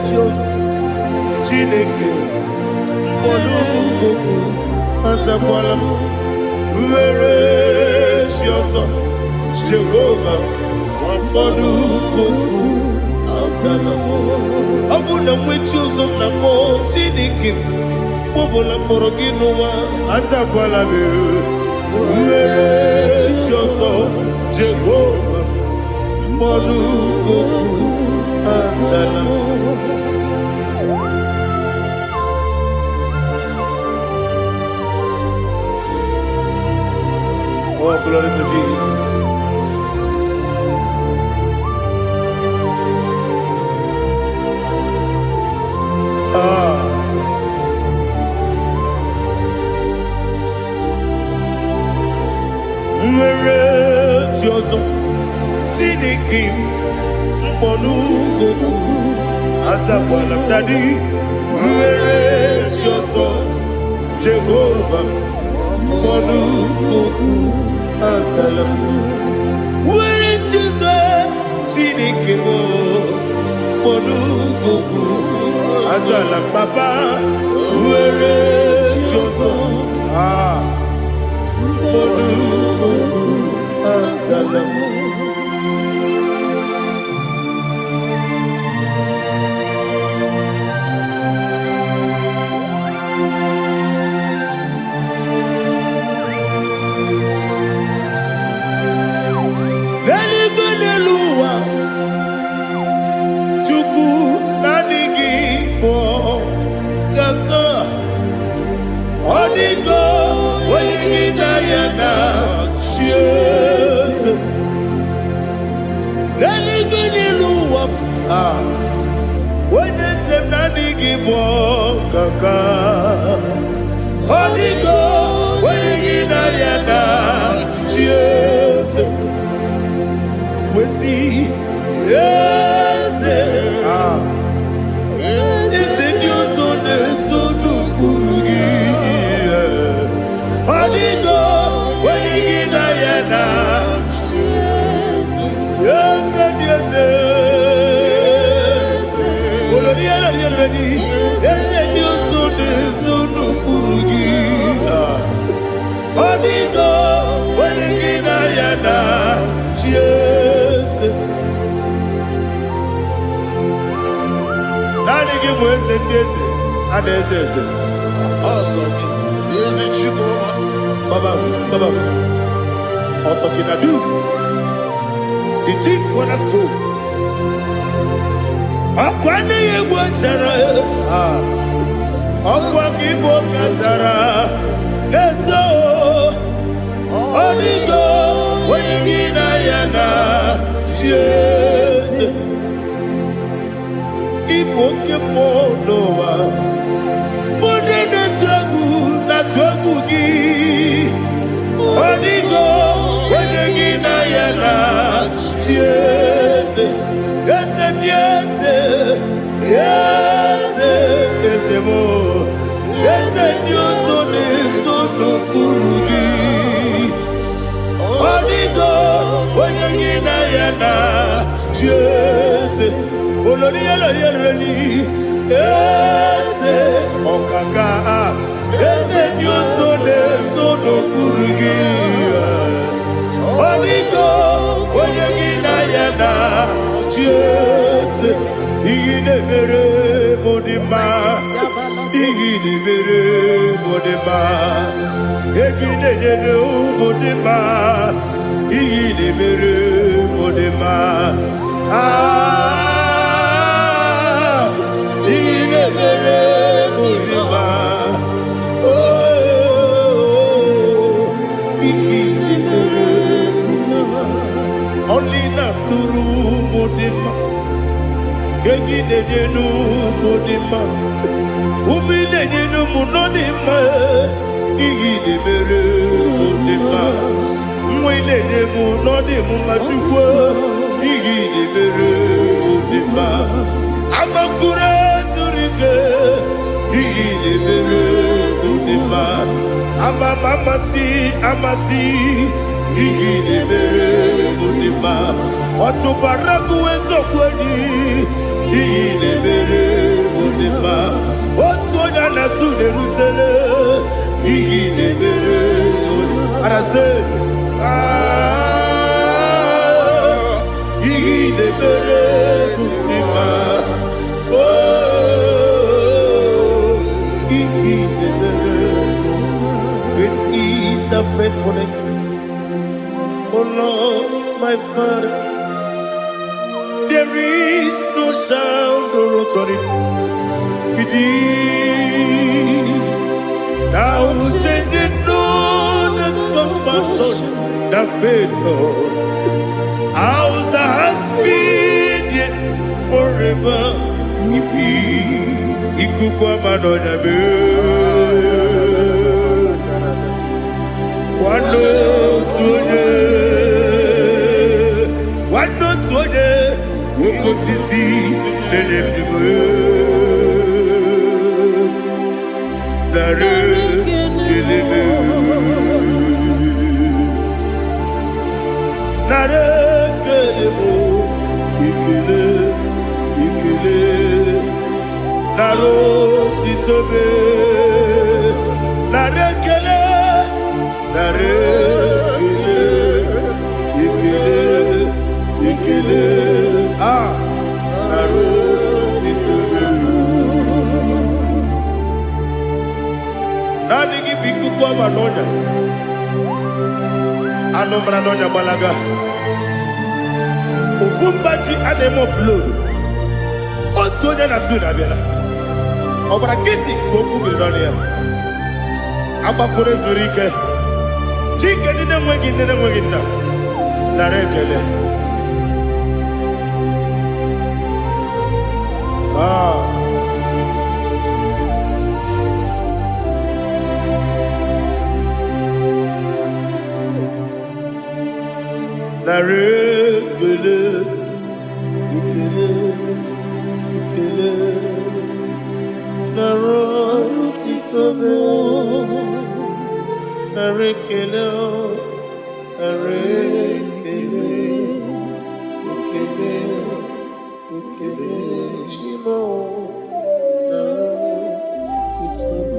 S1: chi ọzọ Chineke mkpọdụ goku azakwala m nwere chi ọzọ Jehova mkpọdụ goku azala m. Ọ bụ na mgbe chi ọzọ m na-akpọ Chineke m ọbụla mkpọrọ gị n'ụwa azakwala m nwere chi ọzọ Jehova mkpọdụ goku azala m. Oh, glory to Jesus. Ah. Nwere chi ọzọ Chineke m mkpọdụ goku azakwala m. Daddy, nwere chi ọzọ Jehova mkpọdụ goku azala m nwere chi ọzọ Chineke m mkpọdụ goku Azala papa were chi ọzọ. Ah, olukuku azala m. N'eluigwe n'elu ụwa, Chukwu naanị gị bụ kaka. Ọ dịgo onye gị na ya na chi eze. N'eluigwe n'elu ụwa, ah, onye eze m naanị gị bụ kaka. Ọ dịgo onye gị na ya na chi eze. Wesi eze, ah, eze ndị ọzọ na-eso n'ụkpụrụ gị. Ọ dịgo onye gị na ya na eze ndị eze. Olori elori elori eze ndị ọzọ na-eso n'ụkpụrụ gị. Ọ dịgo onye gị na ya na chi eze. Naanị gị bụ eze ndị eze a na-eze eze.
S3: Eze Chukwu.
S1: Baba, Baba, Otokinadu, the chief cornerstone. Ọkwa nne ya egbu chara, ah, ọkwa gị bụ kachara na-eto. Ọ dịgo onye gị na ya na chi eze. Ịbụ oke mmụọ n'ụwa. Onye na-atụ egwu na-atụ egwu gị. Ọ dịgo onye gị na ya na chi eze. Eze ndị eze, eze eze m. Eze ndị ọzọ na-eso n'okpuru gị. Ọ dịgo onye gị na ya na chi eze. Olori elori elori eze ọkaka, eze ndị ọzọ na-eso n'okpuru gị. Ọ dịgo onye gị na ya na chi eze. Ihe na-emere m dị mma, ihe na-emere m dị mma, ego ị na-enyere ụmụ dị mma, ihe na-emere m dị mma. Ah, ihe na-emere m dị mma. Oh, ihe na-emere dị mma. Ọlị na-atụrụ ụmụ dị mma, ego ị na-enye n'ụmụ dị mma, ume ị na-enye n'ụmụ nọ dị mma, ihe ị na-emere mụ dị mma, nwa ị na-enye mụ nọ dị m mma. Chukwu, ihe ị na-emere mụ dị mma. Agbakụrụ zuru ike, ihe ị na-emere mụ dị mma. Ama m amasị amasị, ihe ị na-emere mụ dị mma. Ọtụbara gụwa eziokwu enyi, ihe ị na-emere mụ dị mma. Otu onye a na-asụ na-erutele, ihe ị na-emere mụ dị mma. Arasị, ah, ihe ị na-emere mụ dị mma. Oh, ihe ị na-emere mụ. Great is the faithfulness, O Lord, my Father. There is no sound or authority. It is now changing no that compassion that faith not. House that has been yet forever we be. Ikuku amanonya be. Nwanne otu onye, nwanne otu onye, nwoke osisi na-enye ndụ narị ekele m. Narị ekele m, ekele, ekele. Nara otito m. Nara ekele. Nara ekele. Ekele. Ekele. Ah, nara otito m. Naanị gị bụ ikuku ọma n'ọnya. Anụ mara n'ọnya gbalaga. Ofu mba ji a na-eme offload. Otu onye na Sweden abịala. Ọ gbara nkịtị ka okwu biri n'ọnụ ya. Agbakọrọ zuru ike. Chike ndị na-enweghị nne na-enweghị nna. Nara ekele. Ah. Nara ekele. Ekele. Ekele. Nara otito m. Nara ekele. Nara ekele. Ekele. Ekele. Chimo. Nara otito m.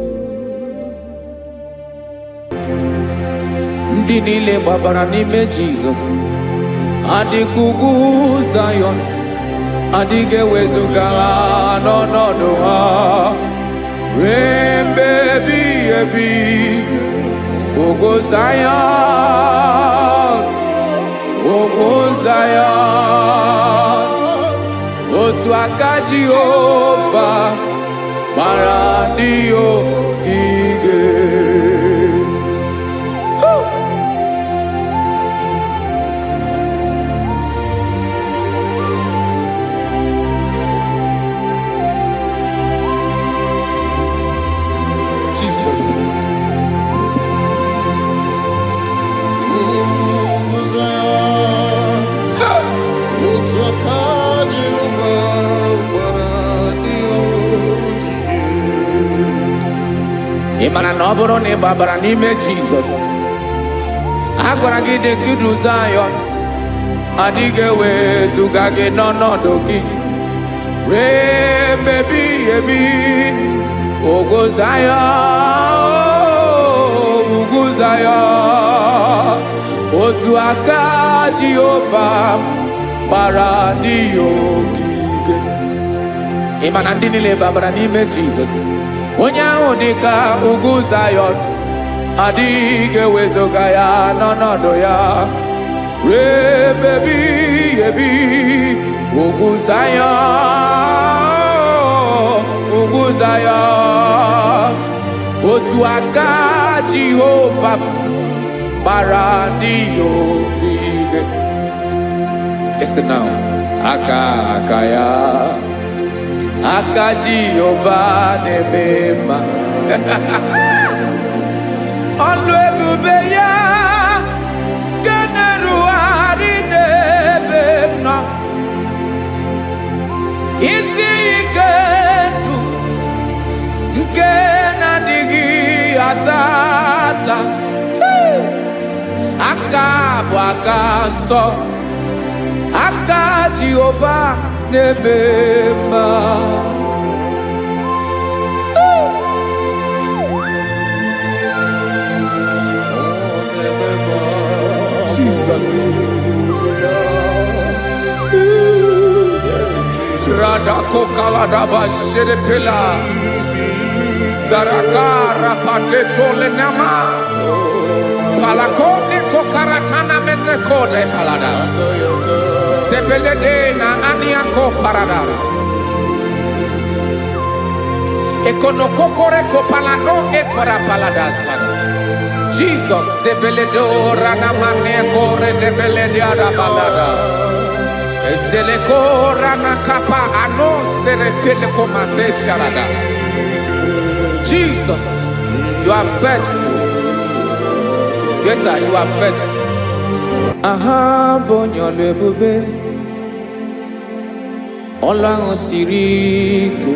S2: Ndị niile gbabara n'ime Jizọs adịka ugwu Zayọn, adịghị ewezuga ha n'ọnọdụ ha ruo mgbe ebighị ebi. Ugwu Zayọn, ugwu Zayọn, otu aka Jehova gbara ndị ogige. Jesus.
S3: Otu aka Jehova gbara ndị ogige.
S2: Ị mara na ọ bụrụ na ị gbabara n'ime Jizọs, a gwara gị dị ka idu Zayọn, adịghị ewezuga gị n'ọnọdụ gị ruo mgbe ebighị ebi. Ugwu Zayọn, ugwu Zayọn, otu aka Jehova gbara ndị ya ogige. Ị ma na ndị niile babara n'ime Jizọs, onye ahụ dị ka ugwu Zayọn, adịghị ewezuga ya n'ọnọdụ ya ruo ebe ebighị ebi. Ugwu Zayọn, ugwu Zayọn, otu aka Jehova gbara ndị ya ogige. Listen now. Aka aka ya, aka Jehova na-eme mma. Ọlụ ebube ya nke na-erugharị n'ebe m nọ. Isi ike ndụ nke na-adịghị ata ata. Hey! Aka bụ aka nsọ, aka Jehova na-eme mma. Jesus. Radakokaladaba shedepela. Zaraka rapateto lenama. Palakone kokaratana menekode palada. Sebelede na aniako parada. Ekonokokore kopalano ekora palada sana. Jesus sebeledo ranamane kore debelede arabalada. Ezeleko ranakapa ano seretele komate sharada. Jesus, you are faithful. Yes, sir, you are faithful. Aha bụ onye ọlụ ebube, ọlụ ahụ siri ike,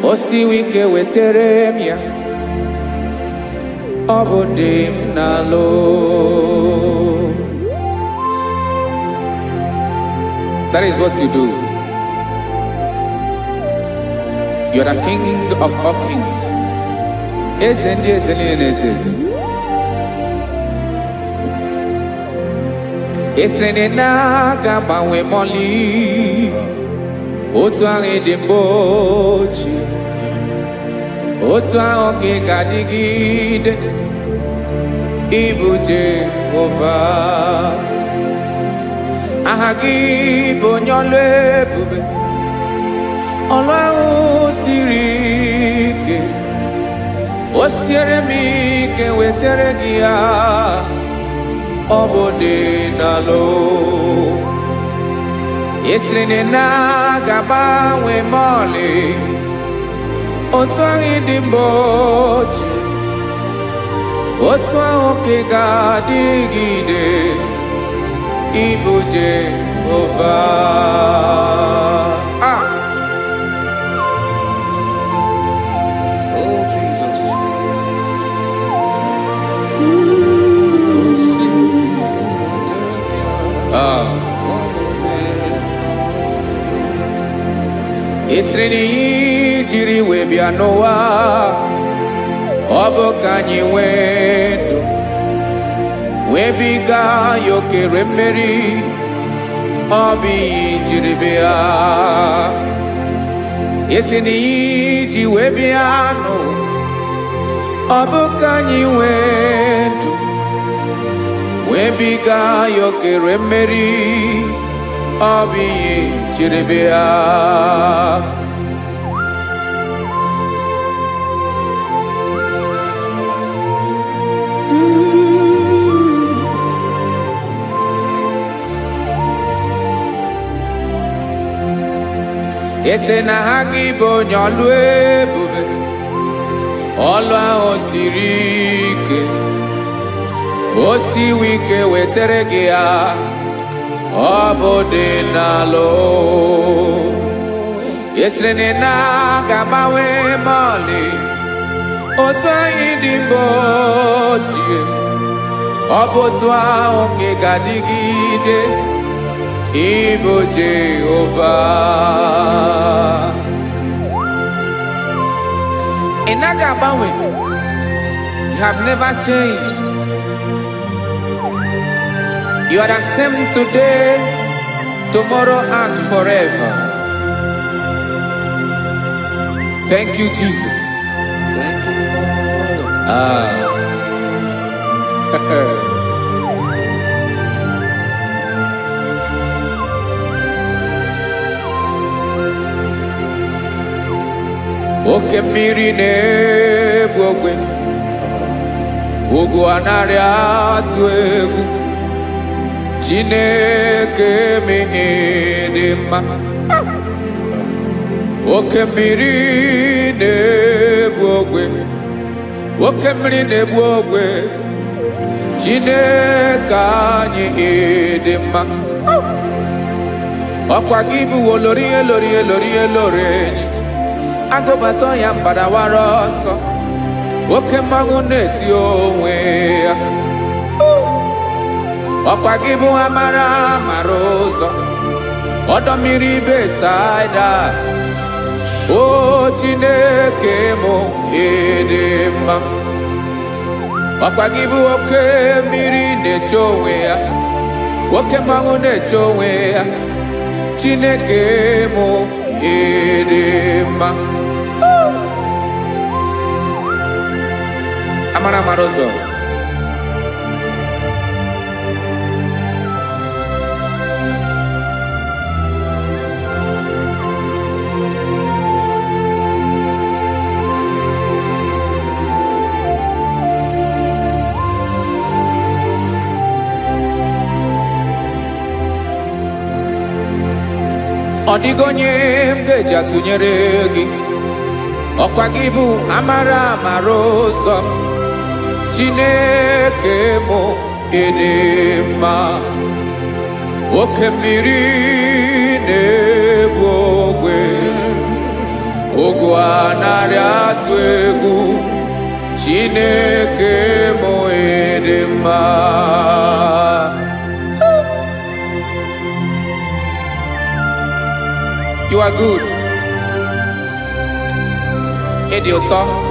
S2: o siwi ike wetere m ya, ọ bụ dị m n'alụ. That is what you do. You are the king of all kings. Eze ndị eze niile na-eze eze. Esiri na ị na-aga agbanwe mọlị otu ahụ ị dị mbụ ochie, otu ahụ ka ị ga-adịgide. Ịbụ Jehova, aha gị bụ onye ọlụ ebube, ọlụ ahụ siri ike, o siere m ike wetara gị ya. Ọ bụ dị n'alụ esiri na ị na-aga agbanwe mọlị otu ahụ ị dị mbụ ochie, otu ahụ ka ị ga-adịgide. Ịbụ Jehova. Ah!
S3: Oh, Jesus. Oh, sing.
S2: Ah. Esiri na ihe jiri wee bịa n'ụwa, ọ bụ ka anyị nwee ndụ, wee biga ya okere mmeri. Ọ bụ ihe jiri bịa. Esi na ihe ji wee bịa nụ, ọ bụ ka anyị nwee ndụ, wee biga ya okere mmeri. Ọ bụ ihe jiri bịa. Esi na ha gị bụ onye ọlụ ebube, ọlụ ahụ siri ike, o siwi ike wetara gị ya. Ọ bụ dị n'alụ. Esiri na ị na-aga agbanwe mọlị otu anyị dị mbụ ochie, ọ bụ otu ahụ ka ị ga-adịgide. Ịbụ Jehova, ị naghị agbanwe. You have never changed. You are the same today, tomorrow and forever. Thank you, Jesus.
S3: Thank you, Lord.
S2: Ah. Oke mmiri na-egbu ogwe, ugwu anaghị atụ egwu. Chineke dị mma. Oke mmiri na-egbu ogwe, oke mmiri na-egbu ogwe, Chineke anyị dị mma. Ọkwa gị bụ olori elori elori elori enyi agụbata ya mbadawara ọsọ, oke mmanwụ na-eti onwe ya. Ọkwa gị bụ amara mara ụzọ, ọdọ mmiri Besaida. O Chineke mụ, ịdị mma. Ọkwa gị bụ oke mmiri na-eche onwe ya, oke mmanwụ na-eche onwe ya. Chineke mụ, ịdị mma. Amara mara ụzọ. Ọ dịghị onye m ga-eji atụnyere gị. Ọkwa gị bụ amara amara ụzọ. Chineke mụ, ịdị mma. Oke mmiri na-ebu ogwe, ogwu anaghị atụ egwu. Chineke mụ, ịdị mma. You are good. Ịdị ụtọ.